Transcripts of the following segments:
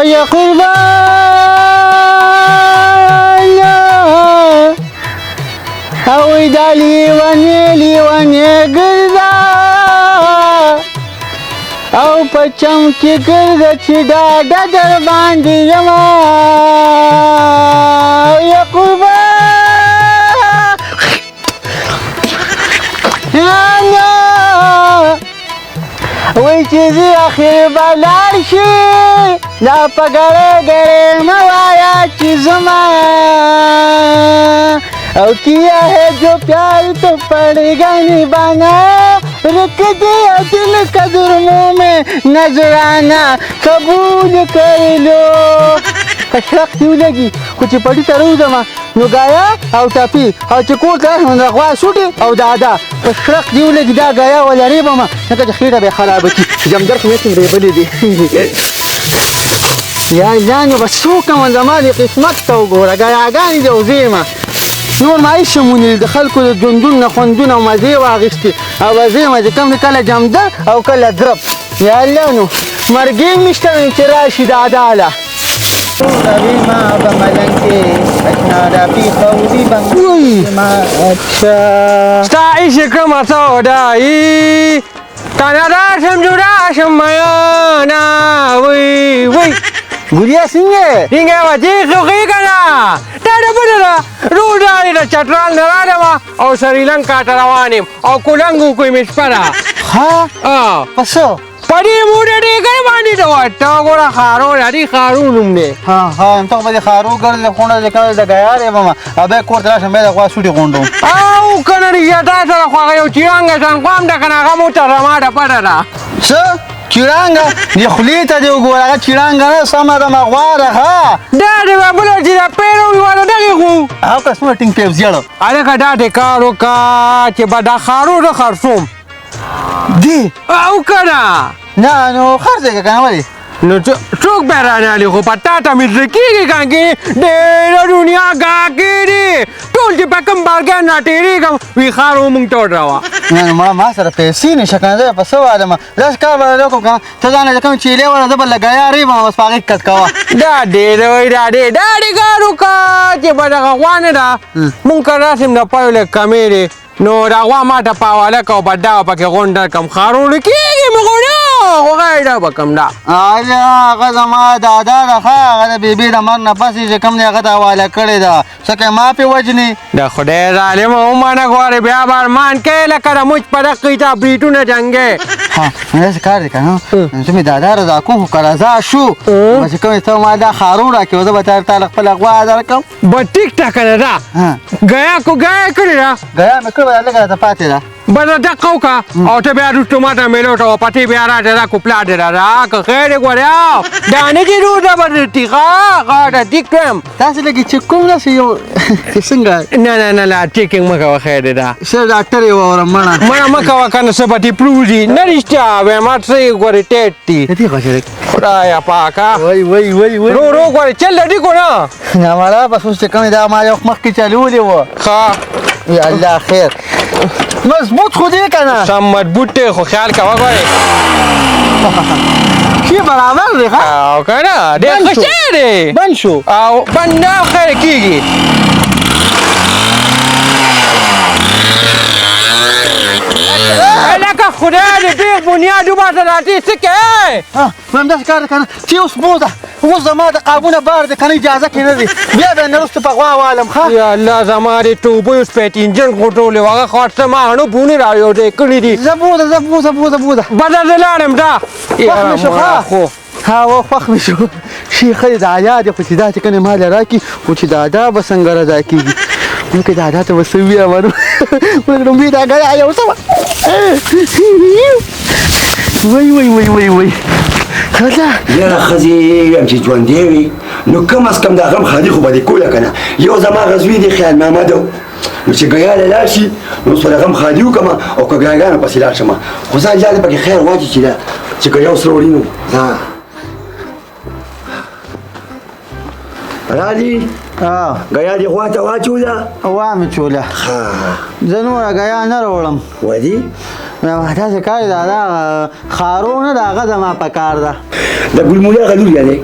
یا قربان او دا لیونی لیونی ګرځه او په چم کې ګرځه چې ډاډه در باندې یم. یا قربان وای چې زه اخر به لاړ شي، دا په ګړې ګړې مه وایه چې زما او کیا ہے جو پیار تو پڑے گا نبھانا، رکھ دیا دل کا جرموں میں نذرانہ قبول کر لو. په شرق دې ولګي، خو چې پټي ته راوځم نو ګایا او ټپي، او چې کور ته راشم نو د غوا سوټې او دادا. په شرق دې ولګي، دا ګایا ولا ریبم ځکه چې خېټه به یې خرابه کړي. جمدر خو مې هسې رېبلې دي. یا الله، نو به څه وکړم؟ زما دې قسمت ته وګوره، ګیاګانې دي او زه یم. نور ما هېڅ هم ونه لید، د خلکو د ژوندون نه خوندونه او مزې واخیستې، او زه یم چې کوم کله جمدر او کله درب. یا الله، نو مرګې هم نشته چې راشي دادا له. ستا عشق ما سودايي کنه راشم جدا شم میانا وی وی. ګولیا څنګه؟ څنګه وه چې خوښي که نه؟ دا ډبره ده، روزانې د چترال نه راغلم او سریلانکا ته روان یم، او کولنګو کې مې شپه ده. ها، په څه؟ په دې موټر ټیکر باندې ته وه، ته وګوره ښارو ده، دې ښارو نوم دی. ها ها، ته خو به د ښارو ګرځې، خونه دې کړې د ګیا دی به ما، او بیا کور ته راشم بیا د غوا سوټي غونډوم. او که نه رښتیا تا سره خو هغه یو چیرانګه شان غوا هم ده که نه، هغه موټر زما ډپټه ده. څه چیرانګه؟ دې خولې ته دې وګوره، هغه چیرانګه نه سمه ده، ما غوا ده. ښه دا دې به بله چې دا پیرو وي والا دغې خو هغه که څومره ټینګ پیپ زیړ. هلکه دا دې کار وکړه چې به دا ښارو زه خرڅوم دی. او که نه؟ نه، نو خرڅ یې که نه ولې؟ نو څوک به رانه اخلي؟ خو په تا ته مې زړه کېږي که نه، ډېره دنیا ګاکې دي، ټول چې په کوم بارګان راتېرېږم وي ښار و مونږ ته ودروه. نه نو ما سره پیسې نشته که نه، زه په څه والم؟ داسې کار به وکړم که نه، ته ځان له کوم چیلې وله، زه به له ګیا ریبم، بس په هغې کټ کوه. دا ډېر وایي، دا ډېر دا دې کار وکړه چې به دغه غوا نه ده، مونږ که راسم د پیو لږ کمې دی، نو دا غوا ما ته په حواله که او به دا پکې غونډه کړم. ښارونه کېږي مې خو نه، خو غیر دا به کم ده. اله هغه زما دادا ده، ښه هغه د بیبي د مرګ نه پس یې چې کوم دی هغه ته حواله کړې ده، څه که ما پرې وژنې؟ د خدای ظالمه ومنه ګورې، بیا به ارمان کوې لکه د مچ په دقې ته بریټونه جنګې. ها، نو داسې کار دی که نه، زه مې دادا رضا کوم، خو که رضا شو بس چې کوم ته ما دا ښارو راکړې، زه به تا له خپله غوا درکړم. به ټیک ټاک که نه ده ګیا کو ګیا کړې ده؟ ګیا مې کړې ده، لږه راته پاتې ده. بس دقه وکړه او ته بیا وروسته ما ته میلو ته پتې بیا راته دا کوپلا دې را که خیر دې ګورې، دا نه چې روزه به دې ټیخه غاټه ټیک کړم. تاسې لږې چې کوم داسې یو چې څنګه؟ نه نه نه، لا چیکینګ مه کوه، خیر دې ده. څه ډاکټر یې واورم؟ مړه مړه مه کوه که نه څه به دې پروځي. نه رښتیا وایم، ما څه یې ګورې ټیټ دي. دې غږ خدایه پاکه. وای وای وای وای، رو رو ګورې چل دې کو نه. نه مړه، بس اوس چې کوم دا ما یو مخکې چلولې وه. ښه، یا الله خیر، مضبوط خو دی که نه؟ سم مضبوط دی، خو خیال کوه ګورې. ښه برابر دی. ښه او که نه ډېر ښه شی دی. بند شو او بند نه خیر کېږي. لکه خدای دې ډېر بنیاد وباسه، راځي څه کوې؟ وایم داسې کار دی که نه چې اوس بوځه، اوس زما د قابونه بار دی که نه، اجازه کې نه دی، بیا به نه وروسته په غوا والم. ښه یا الله، زما دې توبې اوس پیت انجن غوټولې وه، هغه خو څه ما هڼو بونې را یو ځای کړي دي. زه بوځه، زه بوځه، بوځه بوځه. بده زه لاړم دا. خوښ مې شو. ښه خو ها، و خوښ مې شو. شي ښه دی، دادا دی، خو چې دا چې کنه ما له راکړي، خو چې دادا به څنګه رضا کېږي؟ نو که دادا ته به څه ووایم؟ لومړی دا ګیا یو څه وای وای وای وای وای. ښځه یاره ښځې وایم چې ژوندی وي نو کم از کم دا غم ښادي خو به دې کوله که نه. یو زما هغه زوی دی خیال محمد، نو چې ګیا له لاړ شي نو اوس به د غم ښادي وکړم او که ګیاګانو پسې لاړ شم، خو ځه الله دې پکې خیر واچي چې دا چې ګیا اوس راوړي. نو ځه راځي. ګیا دې غوا ته واچوله؟ وا مې چوله. زه نوره ګیا نه راوړم. ولې؟ داسې کار دی دادا، خارو نه ده، هغه زما په کار ده. د ګل مولا هغه لور یعنې؟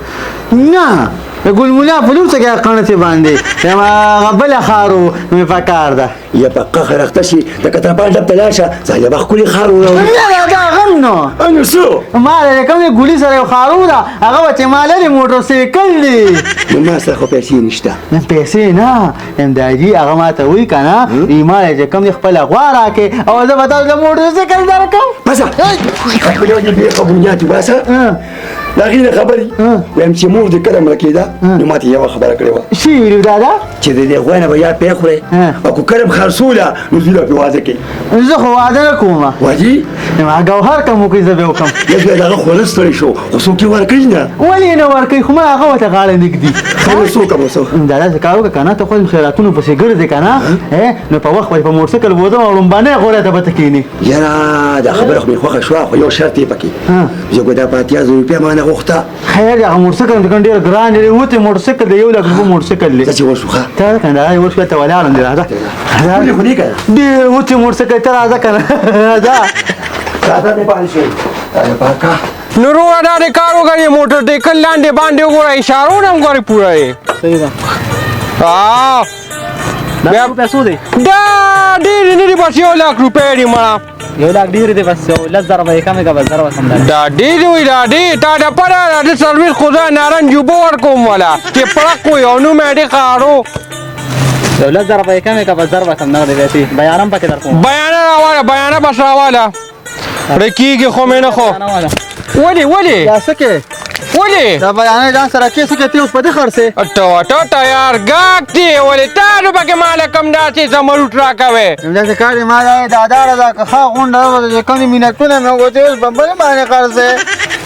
نه، د ګل مولا په لور څه کې قڼتې باندې هغه بله خارو مې په کار ده. یا په قهر اخته شي، د کترپال ډب ته لاړ شه، ځای به ښکلي خارو راوړي. نه دادا، غم نو. نو څه؟ ما د کومې ګولي سره یو خارو ده، هغه به چې ما لرې موټر سایکل دی. نو ما سره خو پیسې نشته. نه پیسې نه، امدادي هغه ما ته وایي که نه، ما له چې کوم دی خپله غوا راکړې او زه به تاسو له موټر سایکل درکړم. بسه خپل یو دې بېخه بنیاد وباسه. د هغې نه خبر وایم چې مور دې کله مړه کېده نو ما ته یوه خبره کړې وه. څه یې ویلي دادا؟ چې د دې غوا نه به یا پی خورې او که کله هم خرڅوله نو زوی به پرې واده کوي. زه خو واده نه کوم. واجي؟ ما ګوهر کوم وکړي، زه به یې وکړم. یا زوی د هغه خوله ستړی شو، خو څوک یې ورکوي نه. ولې یې نه ورکوي؟ خو ما هغه ورته غاړه نه ږدي. ښه نو څه وکړم اوس؟ دادا څه کار وکړه که نه، ته خو خیراتونو پسې ګرځې که نه، نو په وخت باندې په موټرسایکل بوځم او ړومبنۍ غولۍ ته به ته کښېنې. یاره دا خبره خو مې خوښه شوه، خو یو شرط یې پکې، زه ګودا په 80,000 روپۍ ما نه غوښته. خیر دی، هغه موټرسایکل مې ډېر ګران دی، وتی موټرسایکل دی، 1 لک روپۍ موټرسایکل دی. ځه چې ورشو. ښه ته که نه ورشو، ته ولاړم دی، راځه. ښکلې خو دی که نه؟ ډېر وتی موټرسایکل، ته راځه که نه، راځه. راځه مې پاتې شوی پاکه. نو وروره دا دې کار وکړه، موټر ټیکل لاندې باندې وګوره، اشارونه هم ګورې پوره یې. صحیح ده. دا پیسو دی؟ دا ډېرې نه دي، بس 1 لک روپۍ دي مړه. 1 لک ډېرې دي، بس یو 10,000 به یې کمې کړه، بس زر به کم ده. دا ډېرې وي، دا ډېر تا د پره د سرویس خو زه نارنج اوبه ورکوم ولا چې پړق وي او نوم یې ډې خارو. یو 10,000 به یې کمې کړه، بس زر به کم نغدې پیسې بیان هم پکې درکوم. بیانه راواله، بیانه بس راواله. رکیږي خو مې نه خو. ولې ولې؟ دا څه کې؟ ولې؟ دا بیانه ځان سره کې څه کې ته اوس په دې خرڅې؟ ټوټه یار ګاک دی، ولې تا نو پکې ما له کوم داسې زمروټ راکوې؟ داسې کار دی، ما دادا راځه که ښه غونډه وه، چې کومې مینتونه مې وکړو، اوس په بل باندې خرڅې.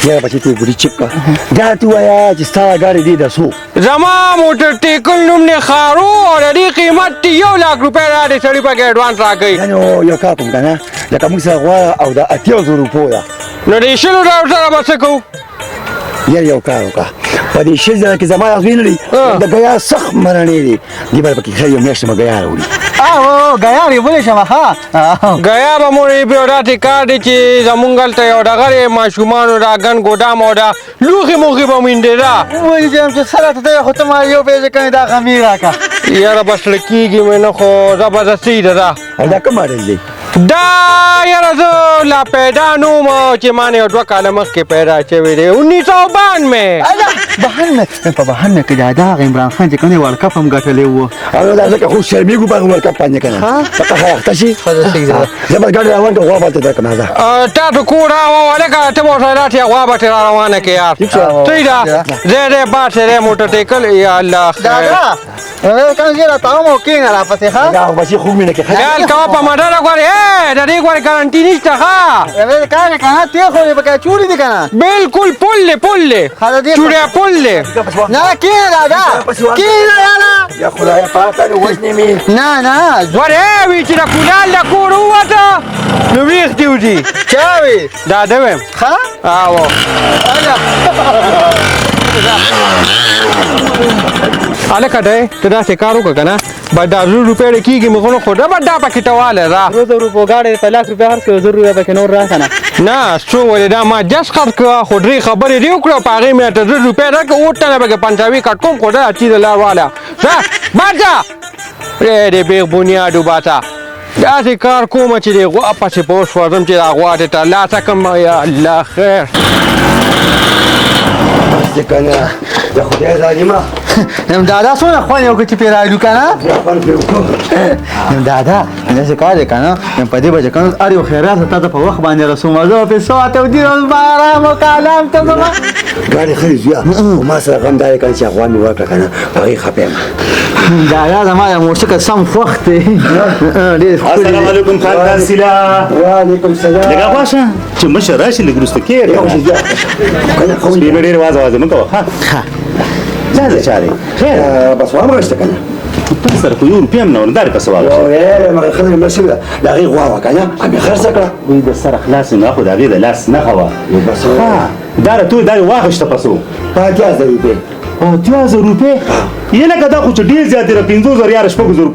یاره بچې ته ګوډي چپ کړه، دا ته ووایه چې ستا ګاډی دی د څو؟ زما موټر ټیکل نوم دی خارو او د دې قیمت دی 1 لک روپۍ را دې سړي پکې اډوانس راکوي. نو یو کار کوم که نه، لکه موږ سره غوا او د 80,000 روپو ده. نو د 20,000 سره به څه کوو؟ یاره یو کار وکړه، په دې 20,000 کې زما زوی نه دی، د ګیا سخت مرڼې دی، دې به پکې ښه یو میاشت به ګیا راوړي. ګیا یې بولې شم، ښه. ګیا به مو یو داسې کار دی چې زمونږ هلته یو دغه دی، ماشومانو دا ګن ګودام او دا لوښي موښي به میندې ده. ولې چې یم چې څه راته دی، خو ته ما یو پیسې کوې دا غمي راکړه. یاره بس له کېږي مې نه، خو زبردستي ده دا. او دا کوم ماډل دی؟ دا یاره زه لا پیدا نه وم چې ما نه یو 2 کاله مخکې پیدا شوی دی، 1992. اله بهن په بهن کې دا دغه عمران خان چې کوم دی ورلډ کپ هم ګټلی و. او دا ځکه خو شرمېږو په هغه ورلډ کپ باندې که نه، په قهر اخته شي. ښه ده، صحیح ده. زه به ګاډی روان کړم، غوا به هلته درکړم. راځه. تا ته کور راوه هلکه، ته به ورسره لاړ شې، غوا به ترې را روانه کړې یار. ټیک شو. صحیح ده، ځای دی بار شی دی موټر ټیکل. یا الله خیر. دادا کوم ځای راته هم کښېنه راپسې، ښه؟ دا خو بچي خوب مې نه کوي. خیال کوه په مډره ګورې، د دې ګورې ګارانټي نشته، ښه؟ کار که نه تېر خو دې پکې چوري دي که نه؟ بالکل پل دی، پل دی. ښه، د دې چوری پل دی. نه کښېنه دادا، کښېنه دادا. یا خدایه پاکه نو وژنې مې. نه نه. ګورې وي چې د کولال له کوره ووته نو ویښ دې وځي. چا وي؟ دا ده ویم. ښه؟ آو. هله. هلکه دی ته داسې کار وکړه که نه، بس دا 1000 روپۍ دې کېږي مې خو نه، خو ده بس دا پکې ټواله را. 1000 روپو ګاډی په لک روپۍ خرڅ کړو، 1000 روپۍ پکې نور را که نه. نه څو ولې دا ما جس خرڅ کړه، خو درې خبرې دې وکړه، په هغې مې ورته 1000 روپۍ راکړه، اووه تنه پکې پنجابي کټ کوم، خو دا چیزه لار واله. ځه بس ځه، پرې دې بېخ بنیاد وباسه. داسې کار کومه چې دې غوا پسې په اوس ورځم چې دا غوا دې ترلاسه کړم. یا الله خیر. بس دې که نه د خدای ظالمه. دادا څونه خوند یې وکړ چې پرې راغلو که نه؟ بیا خوند پرې وکړو. دادا داسې کار دی که نه، په دې به چې که نه هر یو خیرات تا ته په وخت باندې رسوم، زه به پرې څه واته ودي به ارام وکړه، ارام ته زما. ګاډی ښه دی زویه، خو ما سره غم دا دی که نه چې غوا مې ورکړه که نه، په هغې خفه یم. دادا زما د موټرسایکل سم خوښ دی. ډېر ښکلی دی. السلام علیکم خاندان سیلا. وعلیکم السلام. لږه غوا شه چې مشر راشي، لږ وروسته کېږه. یو شی زویه. که نه، خو سپی به ډېر وازه وازه مه کوه، ښه؟ ښه. دا څه چا دی؟ خیر. بس وام راوسته که نه؟ تا سره خو یو روپۍ هم نه وه، نو دا دې په څه واخیسته؟ مګر ښځه مې مړه شوې ده، د هغې غوا وه که نه، مې خرڅه کړه. وایي د سره خلاص نه، خو د هغې د لاس نښه وه. نو بس. ښه، دا راته ووایه، دا دې واخیسته په څو؟ په 80,000 روپۍ. 80,000 روپۍ؟ یې لکه دا خو چې ډېر زیات دی، 5000 یا 6000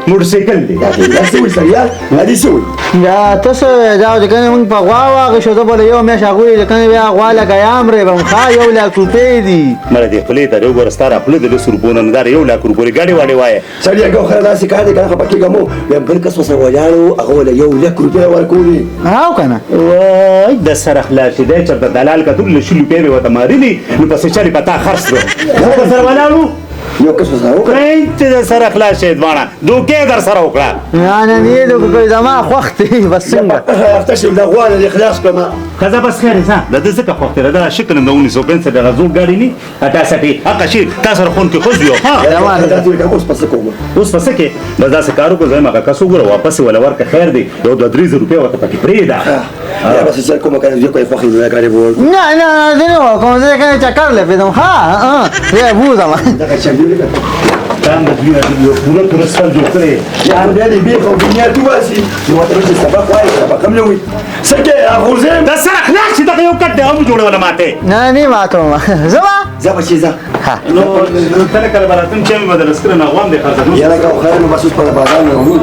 موټرسایکل دی. دا څه وایي سړیه؟ دا دې څه وایي؟ دا ته څه وایې؟ دا چې کنه موږ په غوا واخیستو، زه به له یو میاشت هغوی چې کنه بیا غوا لکه یام رېبم، ښه 1 لاک روپۍ دي. مړه دې خولې ته دې وګوره، ستا را خوله د 10 روپو نه دا 1 لاک روپۍ ګاډي واډې وایې. سړیه ګو خره داسې کار دی که نه خفه کېږه مو. وایم بل کس ورسره ولاړ و، هغه وله 1 لک روپۍ ورکولې. او که نه؟ وای د سره خلاص شي، دی چېرته دلال کتل له 20 روپۍ به ورته مارلي، نو پسې چلې په تا خرڅ کړو. زه به سره ولاړ و، یو کس ورسره وکړه. چې د سره خلاص شي دواړه دوکې در سره وکړه. نه نه نه دوکه کوي، زما خوښ دی بس. څنګه اخته شم دا غوا نه دې خلاص کړم. ښځه بس خیر ځه، د ده ځکه خوښ دی، دا شکل هم د ونیسو پنسل دغه زوړ ګاډي ني اټا سټي هغه شي تا سره خون کې ښځ یو. اوس په څه کوم؟ اوس په څه کې؟ بس داسې کار وکړه، زه یم هغه کس وګوره واپس یې وله ورکړه، خیر دی، یو 2-3 زره روپۍ ورته پکې پرېږده. یا بس چې کومه کنه زه کوی خوښ یم ګاډي به ورکړم. نه نه نه، زه نه ورکوم، زه کنه چکر لپېدم. ښه زه یې بوځم. دغه چل دی دا هم د دوی یو پوره پوره سپل جوړ کړی. یا هم بیا دې بیخ او بنیاد وباسي، نو ورته چې سبق وایي سبق هم نه وایي. څه کې افغوزیم؟ د سره خلاص شي، دغه یو کټ دی هم جوړوله ماته. نه نه ماتوم زه به ځه بچې ځه. نو کله کله به راتلم چې مې به د رسکره نه غوام دی خرڅ. یاره که خیر نو بس اوس په بازار نه وړو.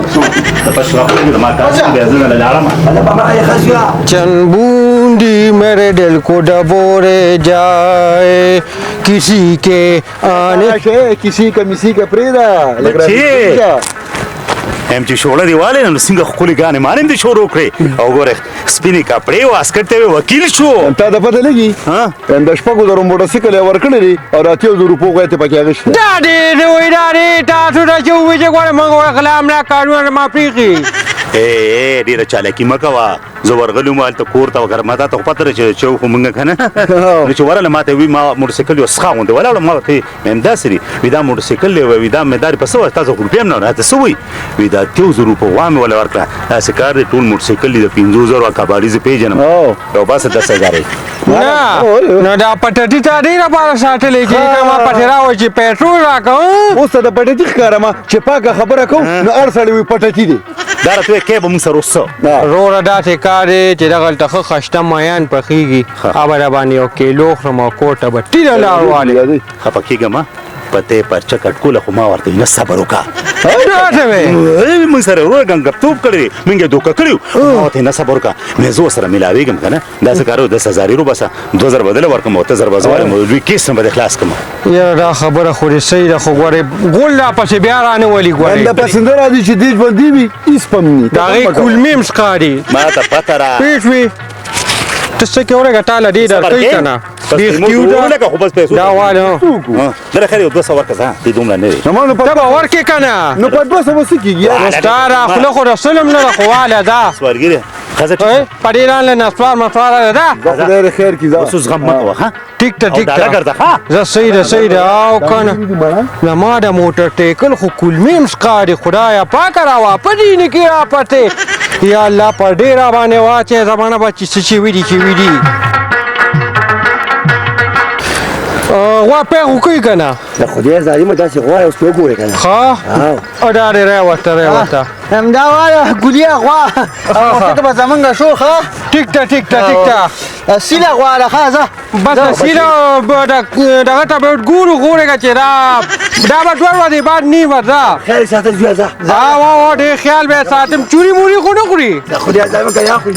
د پښو راخوري ما کار دی، زه نه لاړم. الله په مخه یې ښه چند बूंदी मेरे दिल को डबोरे जाए किसी के आने کسی کا مسی کا پرېږده. بچې هم چې شوړه دی والې نو څنګه ښکلې ګانې مانې هم دې شروع کړې، او ګوره سپینې کپړې واسکټ ته وکیل شو. تا ته پته لګي هم د 6000 موټرسایکل یې ورکړی دی او د 80,000 روپو غوا ته پکې اخیستی. ډاډې دې وایي ډاډې تاسو ته چې ووایي چې ګوره موږ غلام نه کارونه ما پرېښي. ای ډېره چالاکي مه کوه، زه ورغلی وم هلته کور ته، وګوره ما تا ته خو پته ده چې خو مونږ که نه، نو چې ورغله ما ته وي ما موټرسایکل یو څښا غوندې ولاړم، ما ورته وایم داسې دی، وي دا موټرسایکل دی، وي دا مې دا په څه وایي تاسو خو روپۍ هم نه راته څه وایي، وي دا 80,000 روپو غوا مې وله ورکړه، داسې کار دی ټول موټرسایکل دی د 5000 کباړي زه پېژنم، یو باسه 10,000 یې. نه نو دا پټټي تا ډېر لپاره ساتلی چې که ما پټې راوړي چې پېټرول راکوم. اوس ته د پټټي ښکاره ما چې پاکه خبره کوم نو هر سړی وایي پټټي دی. دا راته وایي کې به مونږ سره اوس څه؟ وروره داسې کار دی چې دغلته ښه خشته میان پخېږي، هغه به باندې 1 کیلو خورم او کور ته به ټیله لار والې. خفه کېږه مه، په دې پرچه کټکوله خو ما ورته نه صبر وکړه. داسې وې؟ مونږ سره ورور ګنګپتوب کړی دی، مونږ یې دوکه کړي وو، ما ورته نه صبر وکړه، مې زه ورسره ملاوېږم که نه، داسې کار وکړه 10,000 یې وباسه، 2,000 به دله ورکړم او 1000 به زه وایم، لوی کیس نه به دې خلاص کړم. یاره دا خبره خو دې صحیح ده، خو ګورې ګل راپسې بیا رانه ولي ګورې. دا پسې نه راځي چې دې ژوندي وي هېڅ پم ني. د هغې کولمې هم ښکاري. ما ته پته را پوه شوې؟ ته څه کې ورګه تا له دې درکوي که نه؟ بیخي لکه خو بس پیسو دا واله. دله خیر یو 200 ورکړه ځه، دې دومره نه دی. ته به ورکې که نه؟ نو په 200 څه کېږي؟ ستا را خوله خو د سلم نه ده، خو واله ده. سوالګرې ښځه په دې ران له نسوار مسوار ده. خدای دې خیر کړي. اوس زغم مه کوه، ښه؟ ټیک ته ټیک ته ګرځه، ښه؟ زه صحیح ده صحیح ده. او که نه زما د موټر ټیکل خو کولمې هم ښکاري، خدایه پاکه را واپسې نه کړي راپسې. یا الله پر ډېر را باندې واچوې، زمانه به چې څه چې وي چې وي دي. غوا پی خو کوي که نه؟ د خدای ظالمه داسې غوا اوس ته وګورې که نه؟ ښه او دا دې راوته راوته. همدا وایه ګلیه غوا ته به زمونږ شو. ښه ټیک ته ټیک ته ټیک ته سیله غوا ده. ښه ځه بس سیله دغه ته به ګورو ګورې چې دا به 2 ورځې بعد نیمه ځه. خیر ساته زویه ځه. وا ډېر خیال به یې ساتم، چوري موري خو نه خوري. د خدای ظالمه که یا خوري.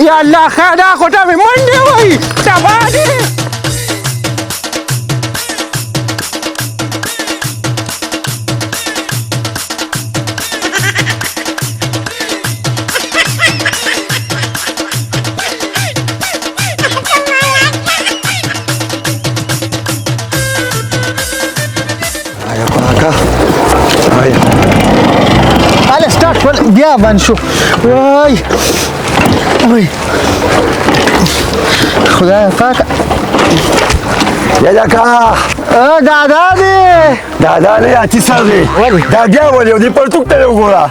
یا الله خیر، دا خو ته مې منډې وایي تباه دې. هله سټارټ شول بیا بند شو. وای وای خدای پاک. یا لکه دادا دی. دادا نه اتی سر دی. دا بیا ولې دې پرتوک ته وګوره.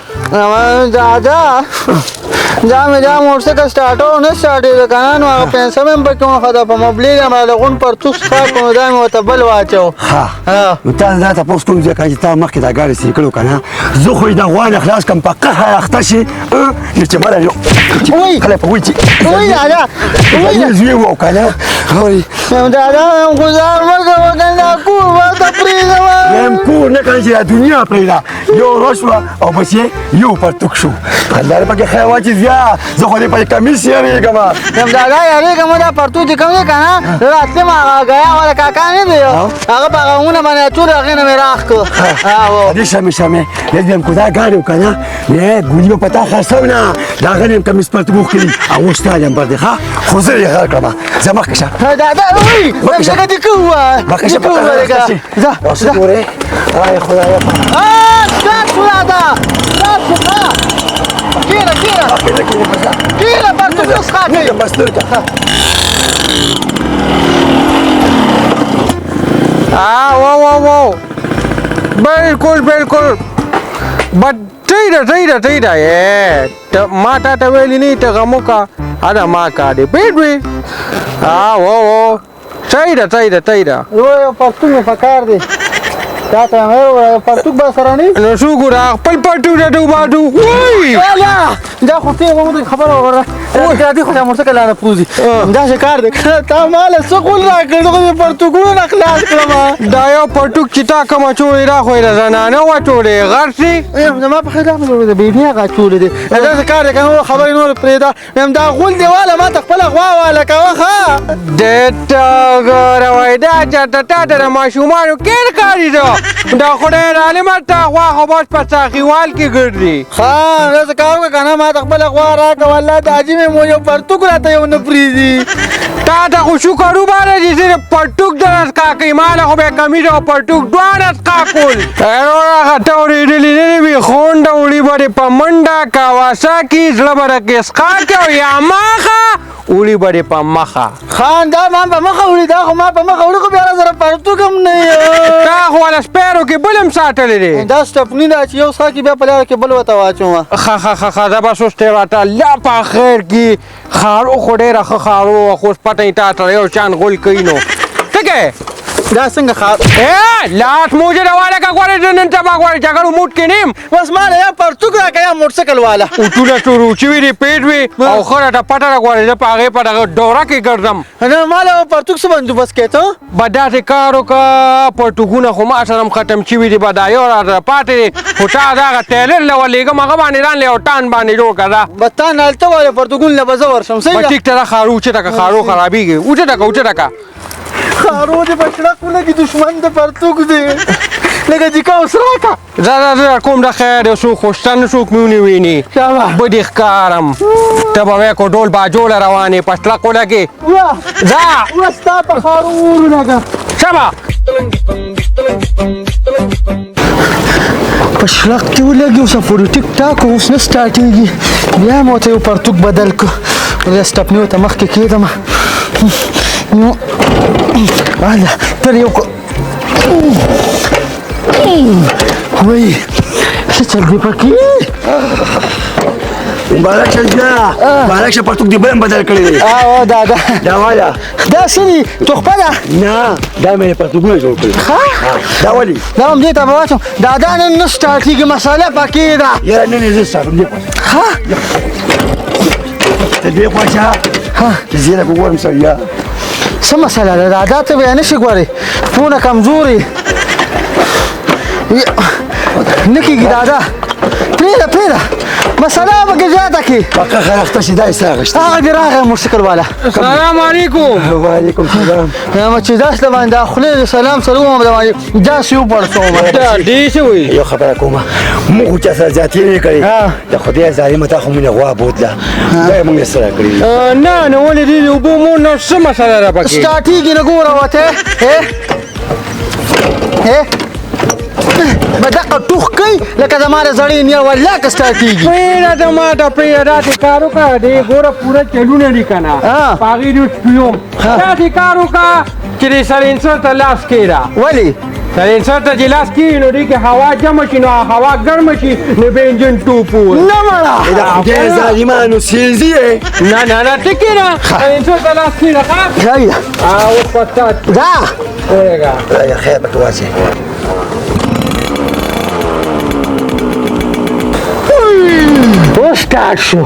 دادا دا مې دا موټرسایکل سټارټو نه سټارټېده که نه، نو هغه پیسې مې هم پکې وښوده، په مبلې مې له غونډ پرتوک ښکار کړو، نو دا مې ورته بل واچو. ښه نو تا دا تپوس کوم ځای که چې تا مخکې دا ګاډی سیرې کړو که نه، زه خو یې د غوا نه خلاص کړم، په قهر اخته شي نو چې مړه یو کله په وایي چې وایي دادا وایي زوی وو که نه. دادا ګزار مه کوه که نه کور ورته پرېږدم. جوړ نه کړی چې دا دنیا پرېږده. یو ورځ شوه او بس یې یو پرتوک شو. الله دې پکې خیر واچي زیه، زه خو دې په کمیس یېرېږم. یم دادا یېرېږم، دا پرتوک چې کوم دی که نه، زه راتلم هغه ګیا والا کاکا نه دی، هغه په هغه ونه باندې اچولی، هغې نه مې راخ کړ. دې شمې شمې لږ بیا هم کودا ګاډی وکړه نه، ګولي به په تا خرڅوم نه، د هغه نه یم کمیس پرتوک وښکلي او اوس ستا نمبر دی. ښه خو زه یې غر کړم، زه مخکې شه. دادا وی څنګه دې کوه؟ مخکې شه، ځه ځه ګورې. آی خدایه، سټارټ شو دادا، سټارټ شو. ښه کښېنه کښېنه کښېنه، پرتوک وڅښه. بس لور که. وو وو وو، بالکل بالکل، بس صحیح ده صحیح ده صحیح ده. ته ما تا ته ویلي نه، ته غم وکړه، دا ما کار دی، پوه شوې؟ وو وو، صحیح ده صحیح ده صحیح ده. یو پرتوک مې پکار دی، تا ته مې وویل پرتوک به سره نه نو څوک را خپل پرتوک راته وباسو؟ وای دا خو ته ومه خبره وره، دا دې خو دا موټرسایکل نه پوزي. داسې کار دی که تا ماله څه غول راکړ، زه خو دې پرتوکونه نه خلاص کړم. دا یو پرتوک چې تا کوم اچولی دا خو یې د زنانه واچولی، غر شي. زما په خیال مې د بیبي هغه اچولی دی. داسې کار دی که نور خبرې نورې پرېږده. وایم دا غول دې واله، ما ته خپله غوا واله کوه. ښه دې ته وګوره، وایي دا چېرته تا ته د ماشومانو کېر ښکاري. ده دا خدای عالمه، تا غوا خو بس په څاخیوال کې ګرځي. ښه داسې کار وکړه که نه، ما ته خپله غوا راکړه. والله د حاجي مې مو یو پرتوک راته یو نه پرېږدي. تا ته خو شکر وباله چې صرف پرتوک درته ښکا کوي، ما له خو بیا کمیس او پرتوک دواړه ښکا کول. وروره هغه ته اورېدلي نه دي وي، خونډه وړي به دې په منډه، کاواساکي زړه به درکې ښکا کوي، او یاماخه وړي به دې په مخه. خان دا ما په مخه وړي، دا خو ما په مخه وړي، خو بیا سره پرتوک هم نه تا خو له سپیرو کې بل هم ساتلی دی. دا سټپني ده چې یو څښاک بیا په لاره کې بل ورته واچوم. ښه ښه ښه ښه، زه بس اوس دی راته الله په خیر کي. خارو خو ډېره ښه خارو وه، خو اوس پته یې تا سره یو شان غول کوي. نو څه کوې؟ دا څنګه خار؟ لاس موجه ده واله که غواړې، زه نن سبا غواړې جګړو موټ کې نه یم. بس ما له یا پرتوک راکړه یا موټرسایکل واله. اوټونه شروع شوي دي، پېټ وي او ښه راته پته ده، غواړې زه په هغې په دغه دوره کې ګرځم. نه ما له پرتوک څه بندوبست کوې ته؟ به داسې کار وکړه، پرتوکونه خو ما سره هم ختم شوي دي، به دا یو راته پاتې دی، خو تا د هغه ټیلر له ورلېږم، هغه باندې ځان له یو ټان باندې جوړ کړه. ځه. به تا نه هلته واله پرتوکونه له به زه ورشم. صحیح ده؟ ټیک ته دا خارو اوچته که، خارو خرابېږي، اوچته که اوچته که. خارو دې په شړق ولګي، دښمن د پرتوک دی لکه جیکا اوس راکړه. ځه ځه زه کوم، د خیر دی، څوک خو شته نه، څوک مې ونې ویني، بدې ښکارم. ته به وایې کو ډول باجوله روان یې، په شړق ولګې. ځه وه ستا په خارو اور ولګه. شابه په شړق کې ولګي. اوس پورې ټیک ټاک اوس نه سټارټېږي. بیا مې ورته یو پرتوک بدل کړ، بیا سټپنیو ته مخکې کېدم. نو هله تر یو وای څه چل دی پکې؟ مبارک شه بیا، مبارک شه، پرتوک دې بل هم بدل کړی دی. او دا دا دا واله دا څه دي؟ تخپه ده؟ نه دا مې پرتوکونه جوړ کړي. ښه دا ولې؟ دا هم دې ته به واچوم. دا دا نن نه سټارټېږي، مساله پکې ده. یاره نن یې زه سټارټوم. دې خوا ښه ته دې خوا شه چې زه لږ وګورم سړیه څه مسله ده. دا دا ته بیا نه شي ګورې، پونه کمزوري نه کېږي. دادا پرېږده پرېږده، مسله پکې زیاته کړي. پکه خرخته شي، دا یې سره اخیستی. هغه دې راغی موټرسایکل والا. السلام علیکم. وعلیکم سلام. ما چې داسې د باندې دا خولې د سلام سره ومه د باندې داسې وپړسوم. دا دې څه وایي؟ یو خبره کومه، موږ خو چا سره زیاتې نه کړې، د خدای ظالمه تا خو موږ غوا بوتله، دا یې موږ سره کړې. نه نه ولې دې اوبو مو نه څه مسله ده پکې؟ سټارټېږي نه ګوره ورته. به دقه ټوخ کوي لکه زما د زړې نیا، والله که سټارټېږي. پرېږده ته ما ته پرېږده، داسې کار وکړه، دې ګوره پوره چلونه دي که نه، په هغې دې اوس پیوم. داسې کار وکړه چې دې سلینسر ته لاس کښېږده. ولې؟ سلینسر ته چې لاس کښېږي نو دې کې هوا جمع شي، نو هوا ګرمه شي، نو بیا انجن ټوپ ووهي. نه مړه د خدای ظالمانو سیزي. نه نه نه ته کښېنه، سلینسر ته لاس کښېږده. ښه صحیح ده. اوس په تا دا ورېږه. خیر پکې واچوې. اوس سټارټ شو.